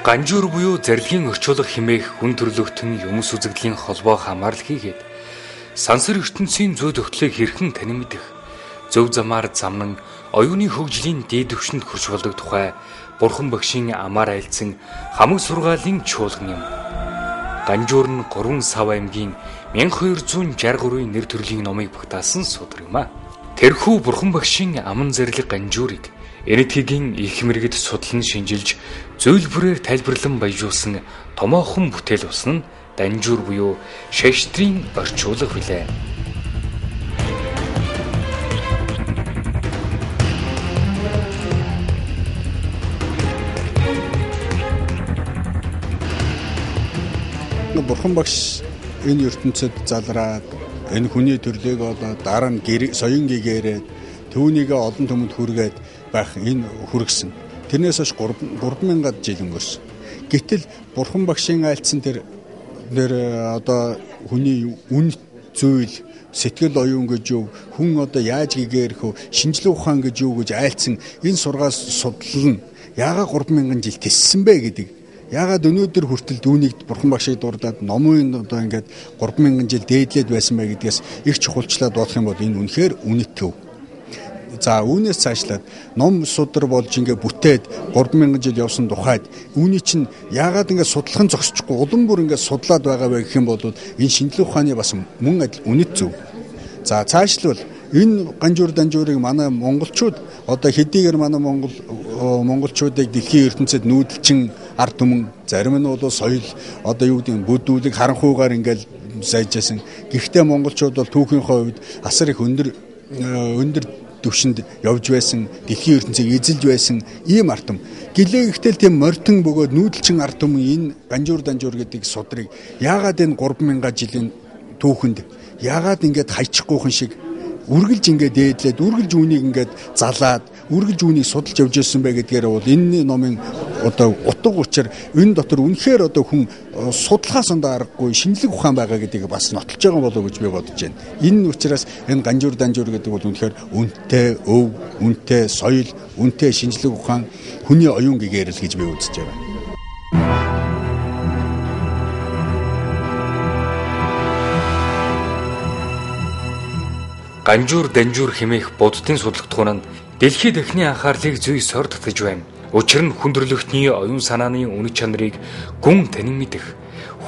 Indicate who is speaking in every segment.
Speaker 1: Ганжуур буюу зарилгын орчуулга хэмээх хүн төрлөختөн юмс үзэгдлийн холбоо хамаарал хийгээд сансар ертөнцийн зүй тогтлыг хэрхэн танин мэдэх, зөв замаар замнан оюуны хөгжлийн дээд түвшинд хүрч болдог тухай Бурхан багшийн амаар айлдсан хамаг сургаалын чуулган юм. Ганжуур нь 3 сав аймгийн 1263-ийн нэр төрлийн номыг багтаасан судар юм а. Тэрхүү Бурхан багшийн аман зарлиг Ганжуурыг Энэтхэгийн их мэргэд судлан шинжилж зүйл бүрээр тайлбарлан баяжуулсан томоохон бүтээл болсон нь Данжуур буюу шаштрын орчуулга билээ.
Speaker 2: Бурхан багш энэ ертөнцид залраад энэ хүний төрлийг олоод дараа нь соён гэгээрээд түүнийгээ олон түмэнд хүргээд байх энэ хүргэсэн. Тэрнээс хойш 3000 жил өнгөрсөн. Гэтэл Бурхан багшийн айлдсан тэр одоо хүний үнэт зүйл, сэтгэл оюун гэж юу, хүн одоо яаж гэгээрэх вэ, шинжлэх ухаан гэж юу гэж айлдсан энэ сургаал судлал нь яагаад 3000 жил тэссэн бэ гэдэг. Яагаад өнөөдөр хүртэл үүнийг Бурхан багшийг дурдаад номын одоо ингээд 3000 жил дээдлээд байсан бэ гэдгээс их чухалчлаад бодох юм бол энэ үнэхээр үнэт төв. За үүнээс цаашлаад ном судар болж ингээ бүтээд 3000 жил явсан тухайд үүний чинь яагаад ингээ судлах нь зогсчихгүй улам бүр ингээ судлаад байгаа вэ гэх юм бол энэ шинжлэх ухааны бас мөн адил үнэт зөв. За цаашлбал энэ ганжуур данжуурыг манай монголчууд одоо хэдийгээр манай монголчуудыг дэлхийн ертөнцид нүүдэлчин ард түмэн зарим нь бол соёл одоо юу гэдэг нь бүдүүлэг харанхуйгаар ингээл сайжсэн. Гэхдээ монголчууд бол түүхийнхээ хувьд асар их өндөр төвшөнд явж байсан, дэлхийн ертөнцийг эзэлж байсан ийм ард түмэн. Гэлээ ихтэл тийм морьтон бөгөөд нүүдэлчин ард түмэн энэ ганжуур данжуур гэдэг судрыг яагаад энэ 3000 жилийн түүхэнд яагаад ингээд хайчихгүйхэн шиг үргэлж ингээд дээдлээд, үргэлж үүнийг ингээд залаад, үргэлж үүнийг судалж явж ирсэн бэ гэдгээр бол энэ номын одоо утга учир энэ дотор үнэхээр одоо хүн судлахаас ондоо аргагүй шинжлэх ухаан байгаа гэдгийг бас нотолж байгаа болов уу гэж би бодож байна. Энэ учраас энэ ганжуур данжуур гэдэг бол үнэхээр үнэтэй өв, үнэтэй соёл, үнэтэй шинжлэх ухаан, хүний оюун гэгээрэл гэж би үзэж байгаа.
Speaker 1: Ганжуур данжуур хэмээх буддын судлагдахуун нь дэлхийд эхний анхаарлыг зүй ёсоор татаж байна. Учир нь хүн төрлөختний оюун санааны үнэт чанарыг гүн танин мэдэх,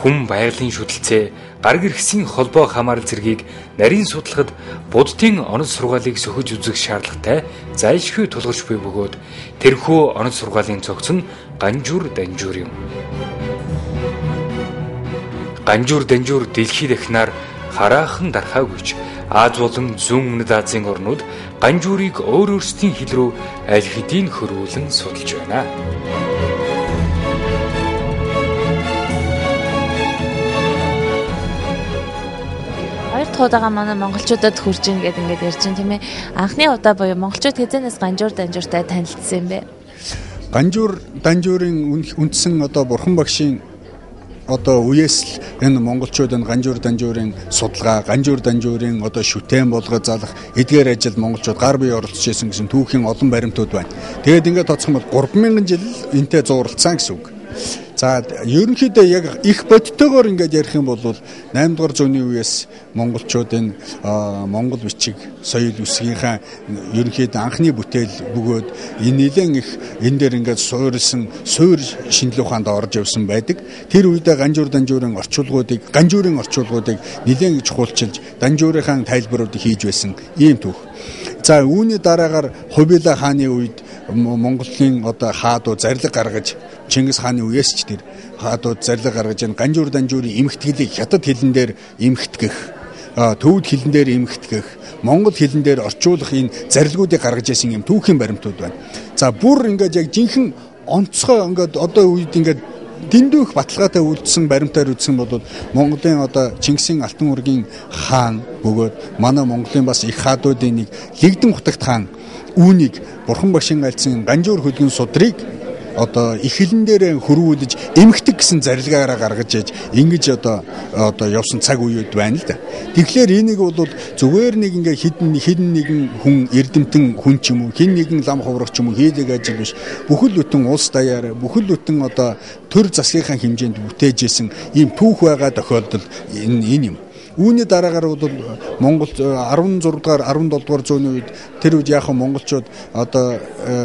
Speaker 1: хүн байгалийн шүтэлцээ, гараг эрхсийн холбоо хамаарал зэргийг нарийн судлахад буддын онол сургаалыг сөхөж үзэх шаардлагатай зайлшгүй тулгарч буй бөгөөд тэрхүү онол сургаалын цогц нь ганжуур данжуур юм. Ганжуур данжуур дэлхийд эхнэр хараахан дархаагүйч Аз болон зүүн өмнөд Азийн орнууд ганжуурыг өөр өөрсдийн хэл рүү аль хэдийн хөрвүүлэн судалж байна.
Speaker 3: Хоёр дахь удаага манай монголчуудад хүрж ийн гэдэг ингээд ярьж байна тийм ээ. Анхны удаа буюу монголчууд хэзээнээс ганжуур данжууртай танилцсан юм бэ?
Speaker 2: Ганжуур данжуурын үндсэн одоо Бурхан багшийн одоо үеэс л энэ монголчууд энэ ганжуур данжуурын судалгаа, ганжуур данжуурын одоо шүтээн болгож залах эдгээр ажил монголчууд гар бие оролцож байсан гэсэн түүхийн олон баримтууд байна. Тэгээд ингээд тооцох юм бол 3000 жил энтэй зууралцсан гэсэн үг. За ерөнхийдөө яг их бодтойгоор ингээд ярих юм бол 8 дугаар зууны үеэс монголчууд энэ монгол бичиг соёл үсгийнхаа ерөнхийдөө анхны бүтээл бөгөөд энэ нэлээд их энэ дээр ингээд суурилсан суур шинжлэх ухаанд орж явсан байдаг. Тэр үедээ ганжуур данжуурын орчуулгуудыг ганжуурын орчуулгуудыг нэлээд чухалчилж данжуурынхаа тайлбаруудыг хийж байсан ийм түүх. За үүний дараагаар Хубилай хааны үед Монголын одоо хаадууд зарлиг гаргаж Чингис хааны үеэс ч тэр хаадууд зарлиг гаргаж энэ ганжуур данжуурын эмхтгэлийг хятад хэлэн дээр эмхтгэх, төвд хэлэн дээр эмхтгэх, монгол хэлэн дээр орчуулах энэ зарлигуудыг гаргаж ирсэн юм түүхийн баримтууд байна. За бүр ингээд яг жинхэнэ онцгой ингээд одоо үед ингээд дэндүү их баталгаатай үлдсэн баримтаар үзсэн бол Монголын одоо Чингисийн Алтан үргийн хаан бөгөөд манай Монголын бас их хаадуудын нэг Лэгдэн Хутагт хаан үүнийг Бурхан багшийн альцсан ганжуур хөлгөн судрыг одоо их хэлэн дээр хөрвүүлж эмхдэг гэсэн зарилгаараа гаргаж ээж ингэж одоо явсан цаг үеуд байна л да. Тэгэхээр энийг бол зүгээр нэг ингээ хидэн нэгэн хүн эрдэмтэн хүн ч юм уу хин нэгэн лам хуврах ч юм уу хийдэг ажил биш. Бүхэл бүтэн улс даяар бүхэл бүтэн одоо төр засгийнхаа хэмжээнд бүтээжсэн ийм түүх байгаа тохиолдол энэ юм. Үүний дараагаар бол Монгол 16 дугаар 17 дугаар зууны үед тэр үед яахан монголчууд одоо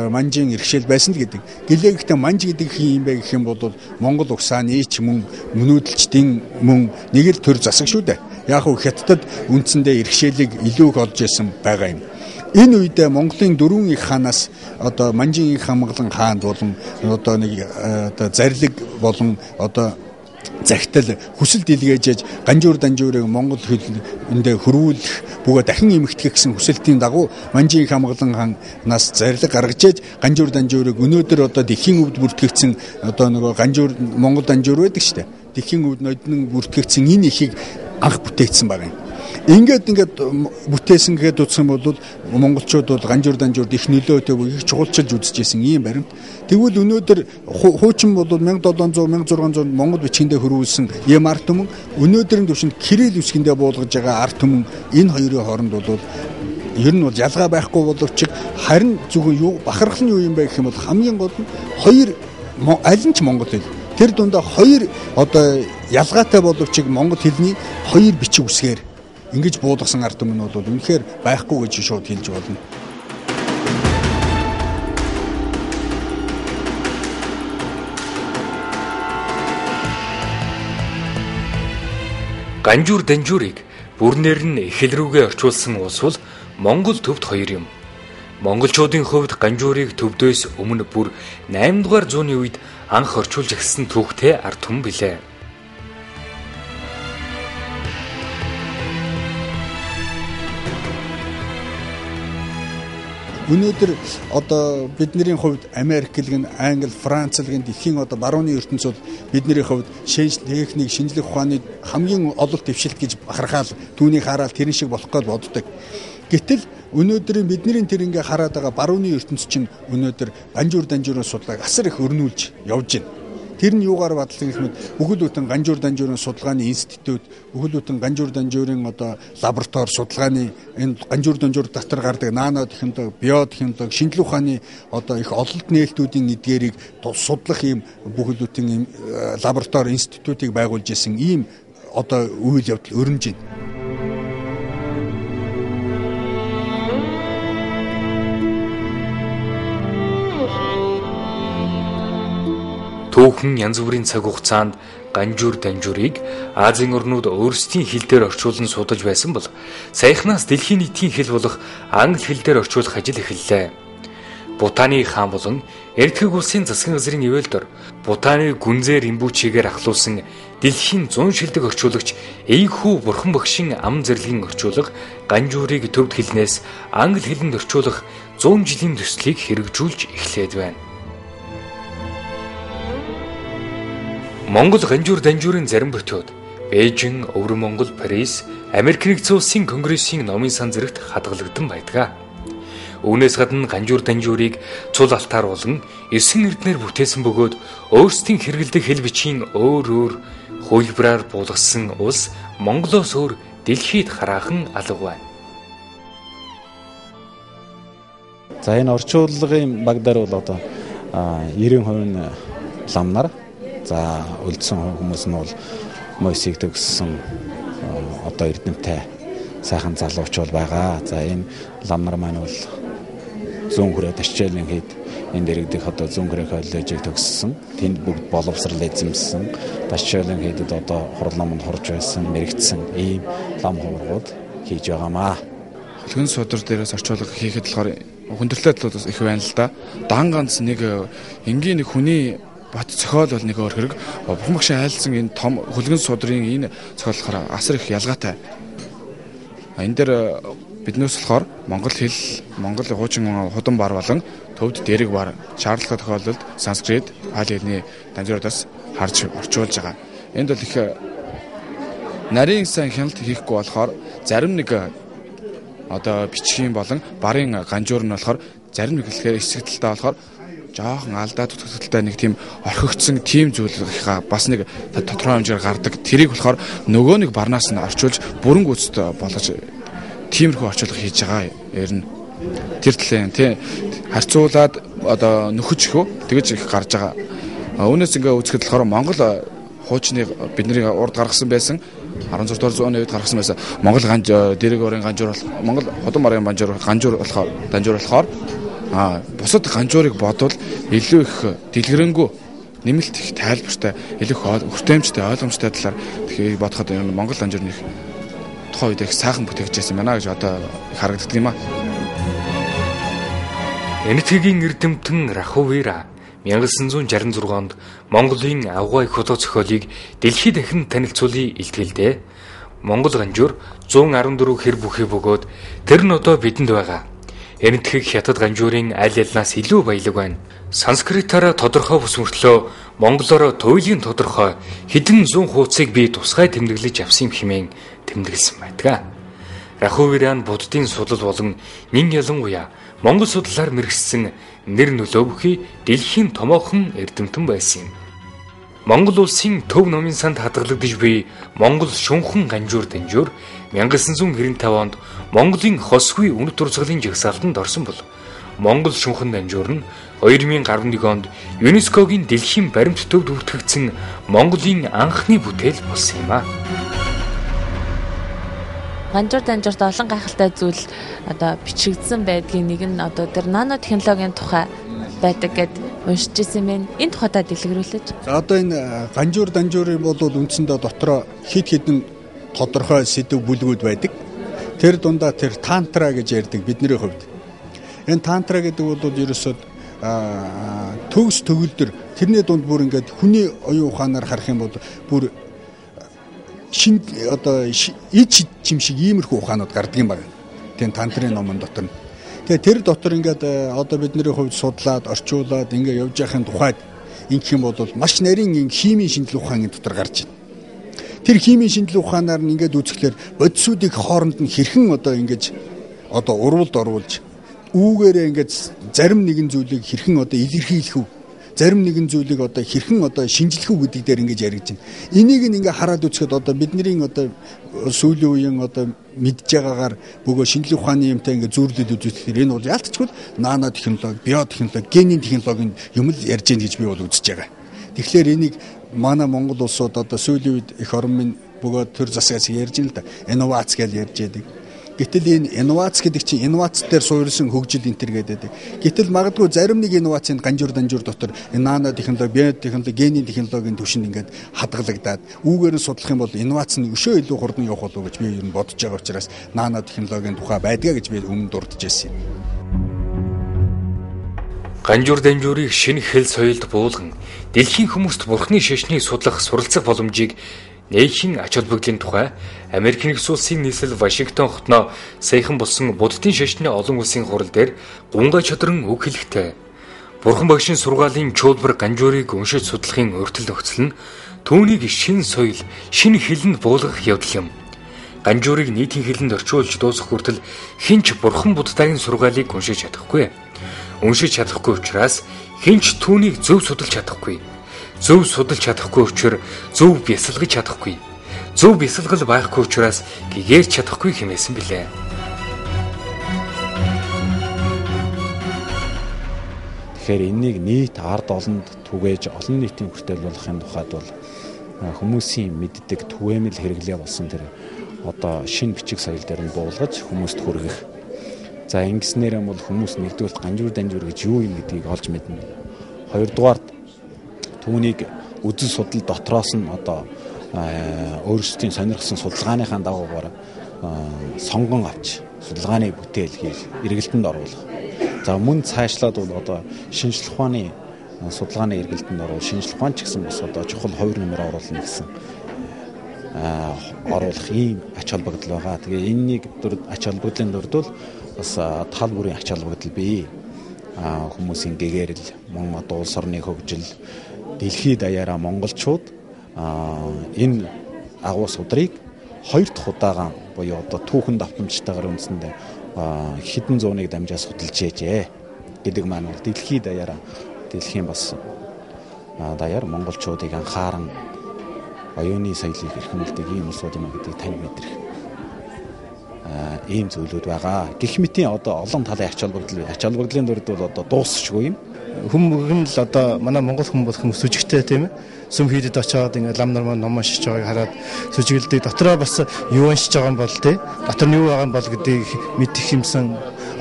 Speaker 2: манжийн иргэшэл байсан л гэдэг. Гэлээ гэхдээ манж гэдэг хин юм бэ гэх юм бол Монгол угсааны ч мөн мөнөөдөлчдийн мөн нэг л төр засаг шүү дээ. Яг хөө Хятадд үндсэндээ иргэшээлийг илүү их олж исэн байгаа юм. Энэ үедээ Монголын дөрвөн их хаанаас одоо манжийн их хамгаалан хаанд болон одоо нэг одоо зарлиг болон одоо захидал хүсэл дэлгээжээж ганжуур данжуурыг монгол хэлэндээ хөрвүүлэх бөгөөд дахин эмхтгэх гэсэн хүсэлтийн дагуу манжийн хамгаалан хаанаас зарлиг гаргаж ээж ганжуур данжуурыг өнөөдөр одоо дэлхийн өвд бүртгэгдсэн одоо нөгөө ганжуур монгол данжуур байдаг шүү дээ. Дэлхийн өвд ноднон бүртгэгдсэн энэ ихийг анх бүтээгдсэн байгаа юм. Ингээд бүтээсэн гээд утсан бол монголчууд бол ганжуур данжуурд их нөлөөтэй их чухалчилж үзэж исэн ийм баримт. Тэгвэл өнөөдөр хуучин бол 1700 1600 монгол бичгэндээ хөрвүүлсэн ийм ард түмэн өнөөдрийн түвшинд кирилл үсгэндээ буулгаж байгаа ард түмэн энэ хоёрын хооронд бол ер нь бол ялгаа байхгүй боловч харин зөвхөн юу бахархал нь юу юм бэ гэх юм бол хамгийн гол нь хоёр аль нь ч монгол хэл. Тэр дундаа хоёр одоо ялгаатай боловч монгол хэлний хоёр бичиг үсгээр ингэж буулгасан ард түмэн бол үнэхээр байхгүй гэж шууд хэлж болно.
Speaker 1: Ганжуур данжуурыг бүрнээр нь эхэл рүүгээ орчуулсан улс бол Монгол төвд хоёр юм. Монголчуудын хувьд ганжуурыг төвдөөс өмнө бүр 8 дугаар зууны үед анх орчуулж эхэлсэн түүхтэй ард түмэн билээ.
Speaker 2: Өнөөдөр одоо бидний хувьд Америк л гэн, Англи, Франц л гэн дэлхийн одоо барууны ертөнц бол бидний хувьд шинжлэх техник, шинжлэх ухааны хамгийн ололт дэвшилт гэж бахархаал түүнийг хараад тэрэн шиг болох гэж боддог. Гэтэл өнөөдрийн бидний тэр ингээ хараад байгаа барууны ертөнц чинь өнөөдөр ганжуур данжуурын судалгааг асар их өрнүүлж явж байна. Тэр нь юугаар батлан гэх мэт бүхэл бүтэн ганжуур данжуурын судалгааны институт, бүхэл бүтэн ганжуур данжуурын одоо лаборатори судалгааны энэ ганжуур данжуур дотор гардаг нано технологи, биотехнологи, шинжлэх ухааны одоо их ололт нээлтүүдийн эдгээрийг судлах ийм бүхэл бүтэн ийм лаборатори институтыг байгуулж исэн ийм одоо үйл явдал өрнөж байна.
Speaker 1: Түүхэн янз бүрийн цаг хугацаанд ганжуур данжуурыг Азийн орнууд өөрсдийн хэл дээр орчуулан судалж байсан бол саяхнаас дэлхийн нийтийн хэл болох англи хэл дээр орчуулах ажил эхэллээ. Бутаны хаан болон Эрдхэг улсын засгийн газрын ивэлдор Бутаны гүнзээ Римбүчигээр ахлуулсан дэлхийн 100 шилдэг орчуулагч Эйхүү бурхан багшийн ам зэрлэгийн орчуулга ганжуурыг төвд хэлнээс англи хэлэнд орчуулах 100 жилийн төслийг хэрэгжүүлж эхлээд байна. Монгол ганжуур данжуурын зарим ботиуд Бээжин, Өвөр Монгол, Парис, Америк нэгдсэн улсын Конгрессийн номын сан зэрэгт хадгалагдан байдаг. Үүнээс гадна ганжуур данжуурыг цул алтаар болон эсэн эрднээр бүтээсэн бөгөөд өөрсдийн хэрэглэдэг хэл бичгийн өөр өөр хувилбараар буулгасан улс Монголоос өөр дэлхийд хараахан алга байна.
Speaker 4: За энэ орчуулгын баг дээр бол одоо 90% нь лам нар, за үлдсэн хүмүүс нь бол Мойсыг төгссөн одоо эрдэмтэй сайхан залууч бол байгаа. За энэ лам нар маань бол зүүн хүрээ ташчээлэн хэд энд дэрэгдэх одоо зүүн хүрээ коллежийг төгссөн. Тэнд бүгд боловсрал эзэмшсэн. Ташчээлэн хэдэд одоо хурал номонд хурж байсан, мэрэгдсэн ийм лам хуврагууд хийж байгаамаа.
Speaker 5: Хөлгөн судар дээрээс орчуулга хийхэд болохоор хүндрэлтэй талууд бас их байна л да. Дан ганц нэг энгийн нэг хүний бат зохиол бол нэг өөр хэрэг. Бурхан багшийн айлсан энэ том хөлгөн судрын энэ зохиол болохоор асар их ялгаатай. Энэ дээр биднээс болохоор монгол хэл, монгол хуучин худам бар болон төвд дэрэг бар шаардлагатай тохиолдолд санскрит, пали хэлний дамжуулалтаас харж орчуулж байгаа. Энд бол их нарийн сайн хяналт хийхгүй болохоор зарим нэг одоо бичгийн болон барын ганжуур нь болохоор зарим нэг хэлээр хэсэг талдаа болохоор Жоохон алдаа дутагдaltaй нэг тийм орхигдсон тийм зүйл их бас нэг тодорхой хэмжээгээр гардаг. Тэрийг болохоор нөгөө нэг барнаас нь орчуулж бүрэн гүйцэд болгож тиймэрхүү орчуулга хийж байгаа ер нь. Тэр талын тий харьцуулаад одоо нөхөж хөө тэгэж их гарч байгаа. Үүнээс ингээ үзэхэд болохоор Монгол хуучны бидний урд гаргасан байсан 16 дугаар зууны үед гаргасан байсан Монгол ганж дэрэг орын ганжуур Монгол худам марын банжуур ганжуур болохоор данжуур болохоор бусад ганжуурыг бодвол илүү их дэлгэрэнгүй нэмэлт их тайлбартай илүү их хүртээмжтэй ойлгомжтой талаар тэгэхээр бодоход энэ Монгол ганжуур нэг тухайн үед их сайхан бүтээгдэжсэн байна гэж одоо их харагддаг юм а.
Speaker 1: Энэтхэгийн эрдэмтэн Рахувира 1966 онд Монголын авгай их худуу зохиолыг дэлхийд дахин танилцуулъя илтгэлдээ. Монгол ганжуур 114 хэр бүхий бөгөөд тэр нь одоо бидэнд байгаа. Энэтхэг хятад ганжуурын аль альнаас илүү баялаг байна. Санскритаараа тодорхой бус мөртлөө монголоор туйлын тодорхой хэдэн зуун хуудсыг би тусгай тэмдэглэж авсан юм хэмээн тэмдэглэсэн байдаг. Рахувиран буддын судал болон нин ялангуяа Монгол судлалаар мэргэссэн нэр нөлөө бүхий дэлхийн томоохон эрдэмтэн байсан юм. Монгол улсын төв номын санд хадгалагдаж буй Монгол шунхан ганжуур данжуур 1995 онд Монголын хосгүй үнэт урсгалын жагсаалтанд орсон бол Монгол шунхан данжуур нь 2011 онд ЮНЕСКО-гийн дэлхийн баримт төвд бүртгэгдсэн Монголын анхны бүтээл болсон юм а.
Speaker 3: Ганжуур данжуурт олон гайхалтай зүйл одоо бичигдсэн байдгийн нэг нь одоо тэр нано технологийн тухай байдаг гэд уншиж ирсэн юм байна. Энэ тухай та дэлгэрүүлээч.
Speaker 2: За одоо энэ ганжуур данжуурын бол үндсэндээ дотроо хид хідэн тодорхой сэдв бүлгүүд байдаг. Тэр дундаа тэр тантра гэж ярьдаг бидний хувьд. Энэ тантра гэдэг бол ерөөсөө төгс төгөлдөр тэрний дунд бүр ингээд хүний оюун ухаанаар харах юм бол бүр шин одоо ич чим шиг иймэрхүү ухаанууд гардаг юм байна. Тийм тантрын номон дотор нь. Тэгээ тэр дотор ингээд одоо бидний хувьд судлаад, орчуулад ингээд явж байхын тухайд ингэх юм бол маш нарийн химийн шинжилгээ ухааны дотор гарч байна. Тэр химийн шинжилгээ ухаанаар нь ингээд үзэхлээр бодисуудыг хооронд нь хэрхэн одоо ингэж одоо урвалд оруулж үүгээрээ ингээд зарим нэгэн зүйлийг хэрхэн одоо илэрхийлэх үү? Зарим нэгэн зүйлийг одоо хэрхэн одоо шинжлэх үү гэдэг дээр ингэж яригдж байна. Энийг ингээ хараад үзэхэд одоо бидний одоо сүүлийн үеийн одоо мэдж байгаагаар бөгөө шинжлэх ухааны юмтай ингээ зүйрлэл үзүүлэхээр энэ бол яалтчгүй нано технологи, биотехнологи, генийн технологийн юм л ярьж байна гэж би бол үзэж байгаа. Тэгэхээр энийг манай Монгол улсууд одоо сүүлийн үед эх орон минь бөгөө төр засгаас ярьж байна л да. Инновац гэж ярьж байдаг. Гэтэл энэ инновац гэдэг чинь инновац дээр суурилсан хөгжил энэ төр гэдэг. Гэтэл магадгүй зарим нэг инновацийн ганжуур данжуур дотор нано технологи, биотехнологи, генийн технологийн түвшинд ингээд хадгалагдаад үүгээр нь судлах юм бол инновац нь өшөө илүү хурдан явах болов уу гэж би ер нь бодож байгаа учраас нано технологийн тухай байдгаа гэж би өмнө дурдж байсан юм.
Speaker 1: Ганжуур данжуурыг шинэ хэл соёлд буулган дэлхийн хүмүүст бурхны шашныг судлах суралцах боломжийг нээхийн ач холбогдлын тухай Америк нэгдсэн улсын нийслэл Вашингтон хотноо саяхан болсон буддын шашны олон улсын хурал дээр гунга чадран үг хэлэхдээ Бурхан багшийн сургаалын чуулбар ганжуурыг уншиж судлахын урьдчил нөхцөл нь түүнийг шинэ соёл, шинэ хэлэнд буулгах явдал юм. Ганжуурыг нийтийн хэлэнд орчуулж дуусгах хүртэл хэн ч Бурхан Буддагийн сургаалыг уншиж чадахгүй. Уншиж чадахгүй учраас хэн ч түүнийг зөв судалж чадахгүй. Зөв судалж чадахгүй учраас зөв бясалгаж чадахгүй. Зөв бясалгал байхгүй учраас гэгээрч чадахгүй хэмээсэн билээ.
Speaker 4: Тэгэхээр энийг нийт ард олонд түгээж олон нийтийн хүртэл болохын тухайд бол хүмүүсийн мэддэг түгээмэл хэрэглээ болсон тэр одоо шинэ бичиг соёл дээр нь буулгаж хүмүүст хүргэх. За ингэснээр бол хүмүүс нэгдүгээрт ганжуур данжуур гэж юу юм гэдгийг олж мэднэ. Хоёрдугаарт түүнийг үзэл судал дотроос нь одоо өөрсдийн сонирхсан судалгааныхаа дагуугаар сонгон авч судалгааны бүтээл хийж эргэлтэнд оруулах. За мөн цаашлаад бол одоо шинжлэх ухааны судалгааны эргэлтэнд оруулах, шинжлэх ухаан ч гэсэн бас одоо чухал хувир нэмэр оруулна гэсэн оруулах ийм ач холбогдол байгаа. Тэгээ энэнийг ач холбогдлын дурдвал бас тал бүрийн ач холбогдол бий. Хүмүүсийн гэгэрэл, мөн одоо улс орны хөгжил, дэлхийд даяараа монголчууд энэ агуу судрыг хоёр дахь удаага буюу одоо түүхэн давтамжтайгаар үндсэндээ хэдэн зууныг дамжаа судалж ээжээ гэдэг маань бол дэлхийд даяараа Дэлхийн бас даяар монголчуудыг анхааран оюуны соёлыг эрхэмлэдэг ийм улсууд юм гэдгийг тань мэдрэх ийм зүйлүүд байгаа. Гэх мэтийн одоо олон талын ач холбогдол, ач холбогдлын дүрд бол одоо дуусчгүй юм.
Speaker 6: Хүмүүн л одоо манай монгол хүн болох хүмүүс сүжигтэй, тийм ээ. Сүм хийдэд очиод ингээд лам нар маань ном уншиж байгааг хараад сүжиглдэг. Дотроо бас юу уншиж байгаа юм бол тий. Дотор нь юу байгаа юм бол гэдгийг мэдэх юмсан,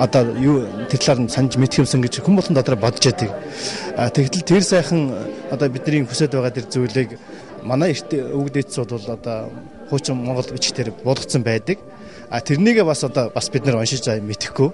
Speaker 6: одоо юу тэр талаар нь санаж мэдэх юмсан гэж хүн болгон дотроо бодож яадаг. Тэгтэл тэр сайхан одоо бидний хүсэж байгаа тэр зүйлийг манай эрт өвөг дээдс бол одоо хуучин монгол бичгээр буулгацсан байдаг. А тэрнийгээ бас одоо бас бид нар уншиж мэдэхгүй.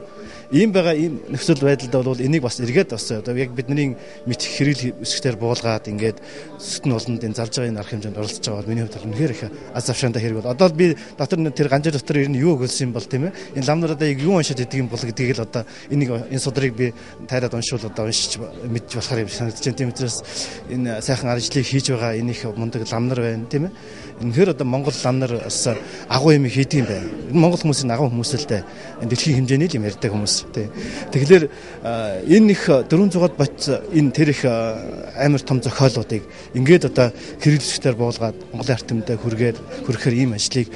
Speaker 6: Ийм байгаа ийм нөхцөл байдалд бол энийг бас эргээд бас одоо яг бидний мэдэх хэрэгэл өсгтээр буулгаад ингээд сүтэн болонд энэ залж байгаа энэ арга хэмжээнд оролцож байгаа бол миний хувьд бол үнэхээр их аз завшаантай хэрэг бол. Одоо би дотор нь тэр ганжир дотор ер нь юу өгөлсөн юм бол, тийм ээ. Энэ лам нар одоо яг юу уншаад идэг юм бол гэдгийг л одоо энийг энэ судрыг би тайраад уншвал одоо уншиж мэдж болохоор юм санагдаж байна. Тийм учраас энэ сайхан ажлыг хийж байгаа энэ их мундаг лам нар байна, тийм ээ. Үнэхээр одоо монгол лам нар бас агуу юм хийдэг юм байна. Энэ монгол хүмүүсийн агуу хүмүүс л дээ. Энэ дэлхийн хэмжээний л юм ярьдаг хүмүүс. Тэгэхээр энэ их 400-аад бат энэ тэр их амар том зохиолуудыг ингээд одоо хэрэглэгчдээр буулгаад Монголын ард түмэндээ хүргээд хүрэхээр ийм ажлыг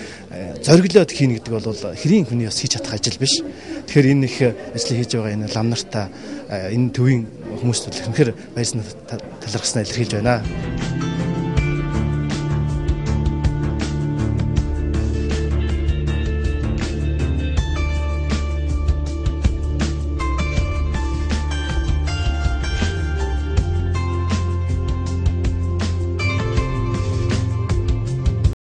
Speaker 6: зориглоод хийнэ гэдэг бол хэрийн хүний бас хийж чадах ажил биш. Тэгэхээр энэ их ажлыг хийж байгаа энэ лам нартаа энэ төвийн хүмүүст бол үнэхээр баярсан талархснаа илэрхийлж байна.